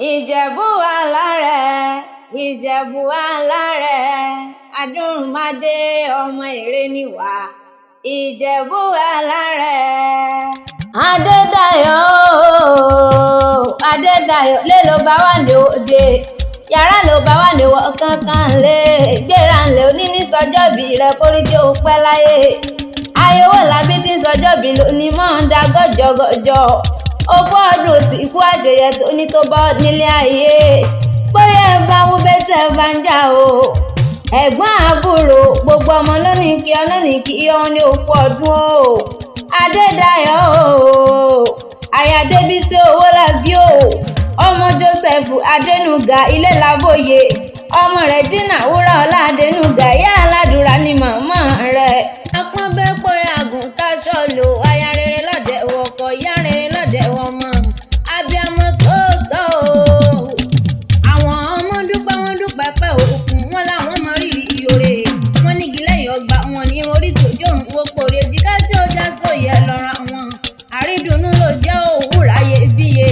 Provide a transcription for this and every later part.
Ìjẹ̀bú alárẹ̀, Ìjẹ̀bú alárẹ̀, Adúrúnmádé ọmọ ère níwà, Ìjẹ̀bú alárẹ̀. Adédayọ̀ ooo, Adédayọ̀ lé ló bá wà ní òde, yàrá ló bá wà ní wọ kankan lé, gbéra ńlẹ̀ òní ní sọjọ́bì rẹ kóríjó pẹ́ láyé. Ayọ̀wò làbí tí ń sọjọ́bì lónìí mọ́ ń da gọ́jọ́gọ́jọ́. Ogún ọdún òsìkú àṣeyẹ tó ní tó bọ́ nílé ayé. Bóyá ẹ bá wú bẹ́tẹ̀ bá ń jà o. Ẹ̀gbọ́n àbúrò gbogbo ọmọ lónìí kí ọ lónìí kí ọ ní òkú ọdún o. Adédayọ̀ o. Aya Débísí Owólabí o. Ọmọ Joseph Adénúgà ilé làbóyè. Ọmọ rẹ̀ Gina Wúràọlá Adénúgà ìyá aládùúrà ni màmá rẹ̀. Apọ́nbẹ́pọ̀ àgùntàṣọ lò aya rere lọ́dẹ̀ wọkọ̀ ìyá rere lọ́dẹ̀ wọmọ. Abiyamọ tó tọ́ o. Àwọn ọmọ dúpẹ́ wọ́n dúpẹ́ pẹ́ òkun wọn làwọn mọ rírì ìyòrè. Wọ́n nígi lẹ́yìn ọgbà wọn ní orí tòjú òrùn wo pòrè èjìká tí ó já sóyè lọ́ra wọn. Àrídùnnú ló jẹ́ òwúrọ̀ ayébíye.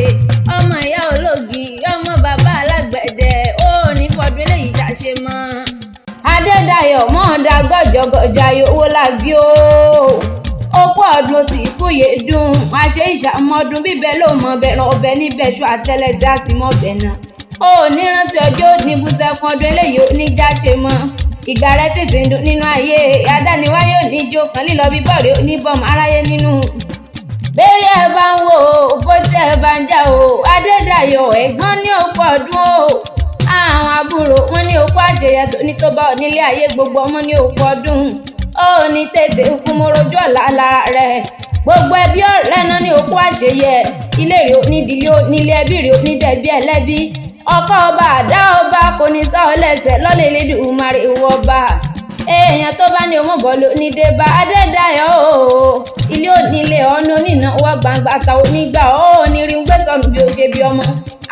Ọmọ ìyá ológi, ọmọ bàbá alágbẹ̀dẹ, ó ní fọdún eléyìí ṣàṣemọ́. Adédayọ̀ mọ̀ọ́dá gọ́jọ́gọ́jọ́ ayé owó làbí o. Ogún ọdún sì kúyè dùn, àṣẹ ìṣàmọ́dún bíbẹ́ ló mọ bẹ̀rẹ̀ ọbẹ̀ níbẹ̀ ṣu àtẹlẹsẹ̀ á sì mọ̀ bẹ̀ náà. Ó ní rántí ọjọ́ òní búṣẹ́kun ọdún eléyìí ó ní jáṣe mọ́. Ìgbà rẹ tètè ń dùn nínú ayé, adániwáyé ò ní jó kan lílọ bíbọ̀ rẹ̀ ó ní bọ́mọ aráyé nínú. Bẹ́ẹ̀rẹ̀ ẹ bá ń wò ó, bó tí ẹ bá ń jà o, Adédayọ̀ ẹ̀gbọ́n ní òkú ọdún o. Àwọn àbúrò wọn ní òkú àṣeyẹ tó ní tó bá ọ nílé ayé gbogbo ọmọ ní òkú ọdún. Ó ní tètè kú mo rojú ọ̀la lára rẹ̀. Gbogbo ẹbí ọ̀rẹ́ náà ní òkú àṣeyẹ. Ilé rẹ̀ ò ní ìdílé ò nílé ẹbí rẹ̀ ò ní dẹ̀bí ẹlẹ́bí. Ọkọ ọba àdá ọba kò ní sá ọ lẹ́sẹ̀ lọ́lẹ̀ Elédùmarè ìwọ ọba. Èèyàn tó bá ní ọmọ bọ̀ ló ní dé bá Adédayọ̀ o. Ilé onílé ọ̀nà onínáwó gbangba ta onígbà ó ní rí ń gbé sọnù bí ó ṣe bí ọmọ.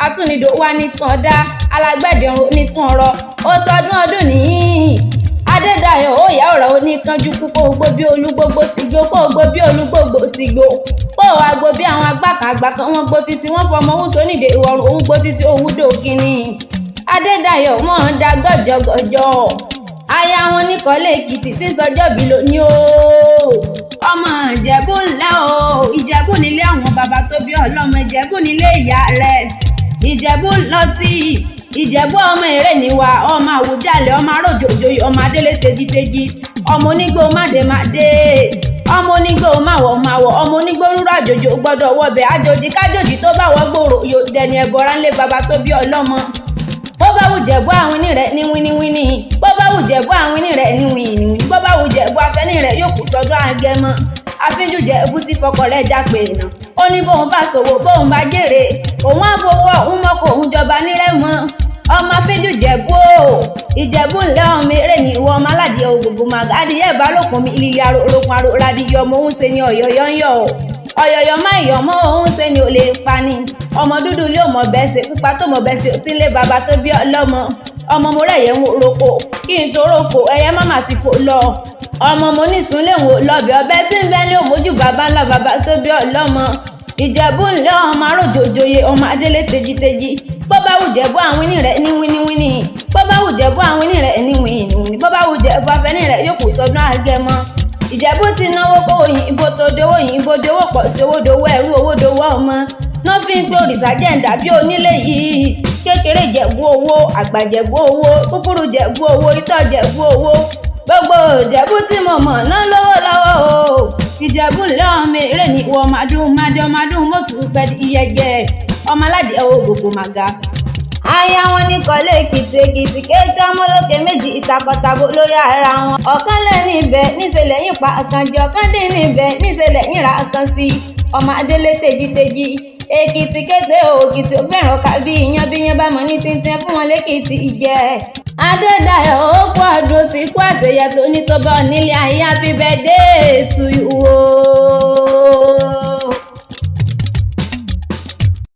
Atúnidò wa ní tún ọ̀dá, alágbẹ̀dẹ ọ̀run ní tún ọ̀rọ̀. Ó sọdún ọdún nìyí. Adédayọ̀ ó yá ọ̀rọ̀ oníkanjú kú kó gbó bí olúgbógbó ti gbó kó gbó bí olúgbógbó ti gbó. Kó wá gbó bí àwọn agbákan àgbà kan wọ́n gbó títí wọ́n fọmọ owó sónídèé ìwọ̀rùn òun gbó títí òun dòkínì. Adédayọ̀ wọ́n da gọ́jọ́gọ́jọ́. Aya wọn níkọ̀lé Èkìtì tí ń sọjọ́bí lónìí o. Ọmọ Ìjẹ̀bú ńlá o. Ìjẹ̀bú nílé àwọn bàbá tó bí ọlọ́mọ, Ìjẹ̀bú nílé ìyá rẹ̀. Ìjẹ̀bú lọtí. Ìjẹ̀bú ọmọ èrè níwà, ọmọ Àwùjalẹ̀, ọmọ arójòjòyè, ọmọ adélé tejiteji, ọmọ onígbó mádemádé, ọmọ onígbó máwọ̀máwọ̀, ọmọ onígbó rúrú àjòjò gbọ́dọ̀ wọbẹ̀ àjòjì kájòjì tó bá wọ́ gbòòrò yóò dẹni ẹ̀bọra ńlé bàbá tó bí ọlọ́mọ. Bó bá wù Jẹ̀bú àwọn ní rẹ̀ ní wíníwíní, bó bá wù Jẹ̀bú àwọn ní rẹ̀ ní wìnìwìnì, bó bá wù Jẹ̀bú afẹ́ní rẹ̀ yóò kù sọ́dún àgẹmọ. Àfínjú Jẹ̀bú ti fọkọ rẹ̀ jápè nà. Ó ní bóun bá ṣòwò bóun bá jèrè, òun á fowó òun mọ́kò òun jọba nírẹ̀mọ́. Ọmọ afínjú Jẹ̀bú o, Ìjẹ̀bú ńlẹ̀ ọmọ eré ni ìwọ ọmọ aládìẹ ògògò màgà adìyẹ ìbálòpọ̀ mi ìlìlẹ̀ orokun aroradìyẹ ọmọ òun ṣe ni ọ̀yọ̀yọ̀ ń yọ̀ o. Ọ̀yọ̀yọ̀ má ìyọ̀ mọ́ òun ṣe ni ò lè pa ni. Ọmọ dúdú ilé ò mọ̀ bẹ́ẹ̀ ṣe pupa tó mọ̀ bẹ́ẹ̀ ṣe ò sí ilé bàbá tó bí ọlọ́mọ. Ọmọ mo rẹ̀yẹ̀ ń roko kí n tó roko ẹyẹ má má ti fò lọ. Ọmọ mo ní sùn léwu lọ́bẹ̀ ọbẹ̀ tí ń bẹ́ ní òmójú bàbá ńlá bàbá tó bí ọlọ́mọ. Ìjẹ̀bú ńlẹ̀ ọmọ arójòjòyè ọmọ adélé tejiteji. Bó bá wù Jẹ̀bú àwọn ní rẹ̀ ní wíníwíní. Bó bá wù Jẹ̀bú àwọn ní rẹ̀ ní wìnìwìnì. Bó bá wù Jẹ̀bú afẹ́ní rẹ̀ yóò kù sọdún àgẹmọ. Ìjẹ̀bú ti náwó kó òyìnbó tó dowó òyìnbó dowó pọ̀ sí owó dowó ẹrú owó dowó ọmọ. Ná fi ń pé òrìṣà jẹ́ ń dàbí onílé yìí. Kékeré Jẹ̀bú owó, àgbà Jẹ̀bú owó, kúkúrú Jẹ̀bú owó, itọ́ Jẹ̀bú owó. Gbogbo Ìjẹ̀bú tí mo mọ̀ ná lówó lọ́wọ́ o. Ìjẹ̀bú ńlẹ̀ ọmọ eré ni ìwọ ọmọdún mádé ọmọdún mọ́sù pẹ̀lú iyẹ̀jẹ̀. Ọmọ aládìẹ ògògò màgà. Aya wọn ní kọ́lé Èkìtì Èkìtì kéété ọmọ olókè méjì ìtakọ̀tabo lórí ara wọn. Ọ̀kan lé níbẹ̀ níṣẹ́ lẹ́yìn pa ọ̀kan jẹ ọ̀kan dín níbẹ̀ níṣẹ́ lẹ́yìn ra ọ̀kan sí. Ọmọ adélé tejiteji. Èkìtì kété Òkìtì ó fẹ́ràn ká bí iyán bí iyán bá mọ ní tíntín fún wọn lẹ́kìtì ìjẹ́. Adédayọ̀ ó kú ọdún sí kú àṣeyẹ tó ní tó bọ́ nílé ayé happy birthday to you o.